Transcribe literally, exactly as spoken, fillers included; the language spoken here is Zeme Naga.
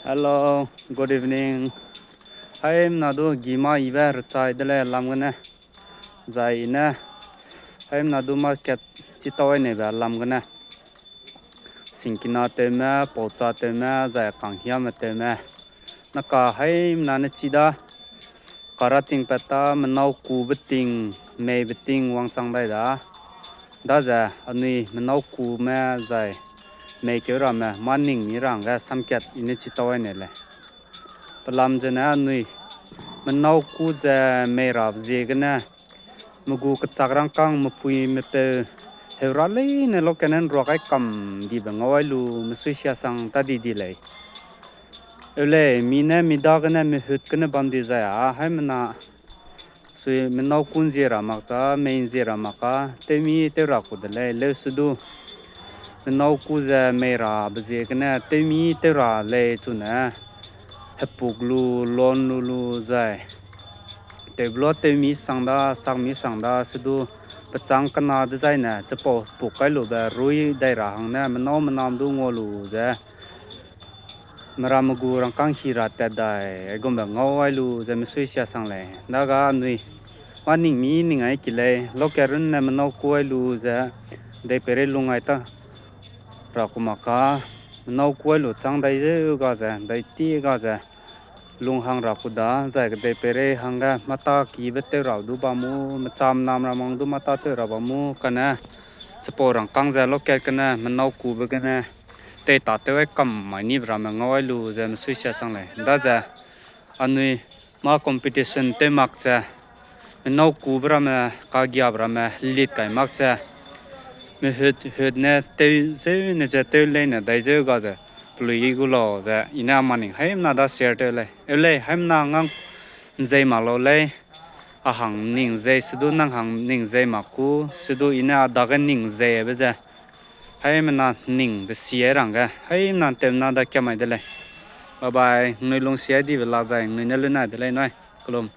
Hello, good evening. Haimena du gima ibe rechai de lei lam gene. Zai i ne haimena du market chitau ai neibe lam gene. Singkina tewme, paucha tewme, zai kanghiame tewme. Naka haimena ne chi da. Kara tingpat ta menau kube ting, meibe ting wangchang dai da. Daze anui menau kume zai mei keu ramme mâ ning mi ra hangge samkat i ne chitau ai nei lei. Pelam zene anui menau ku ze mei rabe ziegene, me gu kechak rangkâng mepuime peu heu ra leine local ne nruak ai kam dibe ngau ai lu mesuisia sang ta di di lei. Eu lei, mi ne mi dagene mehut gene bam di zai a, haimena sui menau ku nzie ra mak ta, mei nzie ra mak a, tewmi tew ra ku de lei, leuse du. Menau ku ze mei rabe ziegene tewmi tew ra lei chune, hepuk lu, lon lu lu zai. Tewbe lua tewmi sang da, sakmi sang da, se du pechâng kena dezaine, chipau puk kai lube rui dai ra hangne, menau menam du ngua lu ze. Meramme gu rangkâng hi ra tat dai, aigumbe ngau ai lu ze mesuisia sang lei. Daga anui, mâ ning mi ning ai ki lei, local runne menau ku ai lu ze, deipeirei lung ai ta ra ku mak a, menau ku ai lu châng dai zeu ga ze, dai ti ga ze, lung hang ra ku da, zai kedeipeirei hangge mata kibe tew ra du bam mu, mecham nam ra mang du mata tew ra bam mu, kane chipau rangkâng ze local gene, menau kube gene, tei ta tew ai kam mai nibe ramme ngau ai lu ze mesuisia sang lei. Daze, anui mâ competition tew mak ze, menau kube ramme, kagiabe ramme, lit kai mak ze, mehut hut ne tew zeu ne ze tew leine dai zeu ga ze, pelui gu lau ze, i ne a maning haimena da share tew lei. Eu lei, haimena ngang nzei mak lau lei, a hang ning zei, se du nang hang ning zei mak ku, se du i ne a dage ning zeibe ze. Haimena ning de si ai rangge, haimena tewna da kiam mai de lei. Bye bye, ngnui lung si ai dibe lak zai, ngnui ne lunai de lei nui. Kelum.